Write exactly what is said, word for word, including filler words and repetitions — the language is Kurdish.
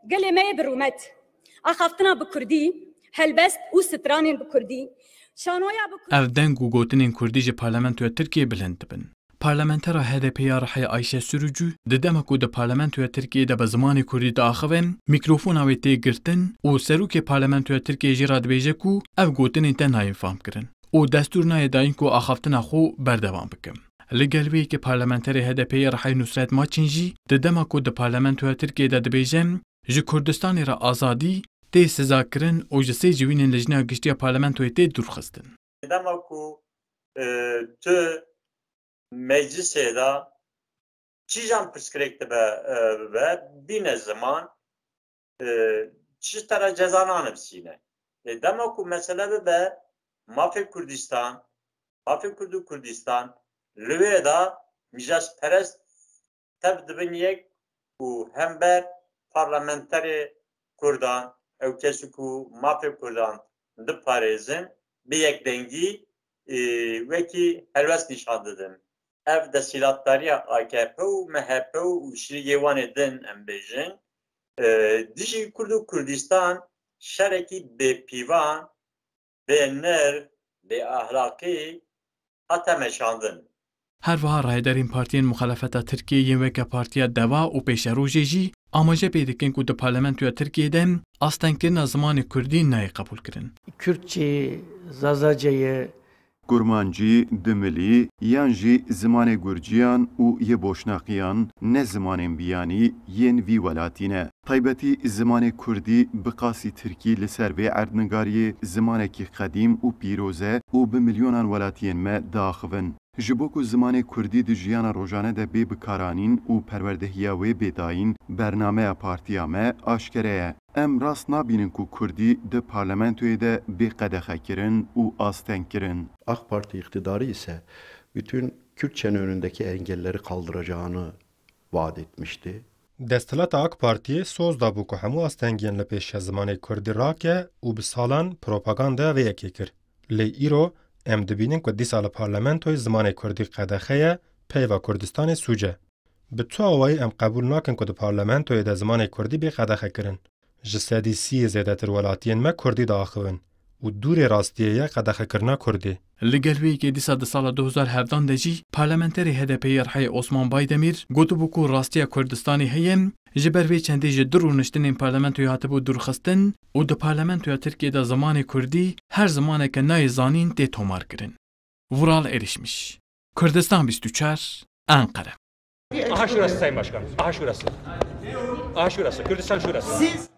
Gelê me yê bi rûmet. Axaftina bi kurdî, helbest û stranên bi kurdî, şanoya bi kurdî. Ev deng û gotinên kurdî ji parlamentoya Tirkiyê bilind dibin. Parlamentera H D P ya Rihayê Ayşe Sürücü di dema ku di parlamentoya Tirkiyê de bi zimanê kurdî diaxive, mîkrofona wê tê girtin û serokê parlamentoya Tirkiyê jê re dibêje ku ev gotinên te nayên famkirin û destûr nayê dayîn ku axaftina xwe berdewam bike. Li gel wê yekê parlamenterê H D P yê Rihayê Nusret Maçin jî di dema ku di parlamentoya Tirkiyê de dibêje, ji Kurdistanê re azadî tê sizakirin û ji sê civînên Lijneya Giştî ya Parlamentoyê tê dûrxistin. Dema ku, e, tu meclisê de kîjan pirsgirêk dibe, e, bibe, bîne ziman, e, çi te re ceza nanivîsîne. Lê dema ku mesele bibe mafê Kurdistan, mafê Kurd û Kurdistan, li wê de mîjaşperest tev dibin yek û hember parlamenterê Kurdan, ew kesî ku mafê Kurdan diparêzin, bi yekdengî, e, wekî helwest nîşan didin. Ev desthilatdariya A K P û M H P û şirîgê wan ê din, em bêjin, e, dijî Kurd û Kurdistan şerekî bêpîvan, bê nirx, bê ahlaqî hate meşandin. Her wiha rayedarên partiyên muxalefeta Tirkiyê yên weke Partiya Deva û Pêşerojê jî amaje pê dikin ku di parlamentoya Tirkiyê de astengkirina zimanê kurdî nayê qebûlkirin. Kürtçe, Zazacayı, Kurmancî, Dimilî yan jî zimanê Gurciyan û yê Boşnaqiyan ne zimanên biyanî yên vî welatî ne. Taybetî zimanê kurdî bi qasî tirkî li ser vê erdnigariyê zimanekî qedîm û pîroz e û bi milyonan welatiyên me diaxivin. Ji bo ku zimanê kurdî di jiyana rojane de bê bikaranîn û perwerdehiya wê bê dayîn, bernameya partiya me aşkere ye. Em rast nabînin ku kurdî di parlamentoyê de bê qedexekirin û astengkirin. AK Parti iktidarı ise bütün Kürtçenin önündeki engelleri kaldıracağını vaat etmişti. Desthilata AK Partiyê soz dabû ku hemû astengiyên li pêş ya zimanê kurdî rake û bi salan propagandaya vê yekê kir. Lê îro em dibînin ku dîsa li parlamentoyê zimanê kurdî qedexe ye, peyva Kurdistanê sûc e. Bi tu awayî em qebûl nakin ku di parlamentoyê de zimanê kurdî bê qedexekirin. Ji sedî sî yê zêdetir welatiyên me kurdî diaxivin û dûrê rastiyê ye qedexekirina kurdî. Li gel wê yekê dîsa di sala du hezar hevdan de jî parlamenterê H D P yê Rihayê Osman Baydemîr gotibû ku rastiya Kurdistanê heye, ji ber vê çendê ji du rûniştinên parlamentoyê hatibû dûrxistin û di parlamentoya Tirkiyê de zimanê kurdî her zimaneke nayê zanîn tê tomarkirin. Vural Erişmiş, Kurdistan bîst û çar, Enqere. Aha şurası Sayın Başkan. Aha şurası. Aha şurası. Kürdistan şurası. Siz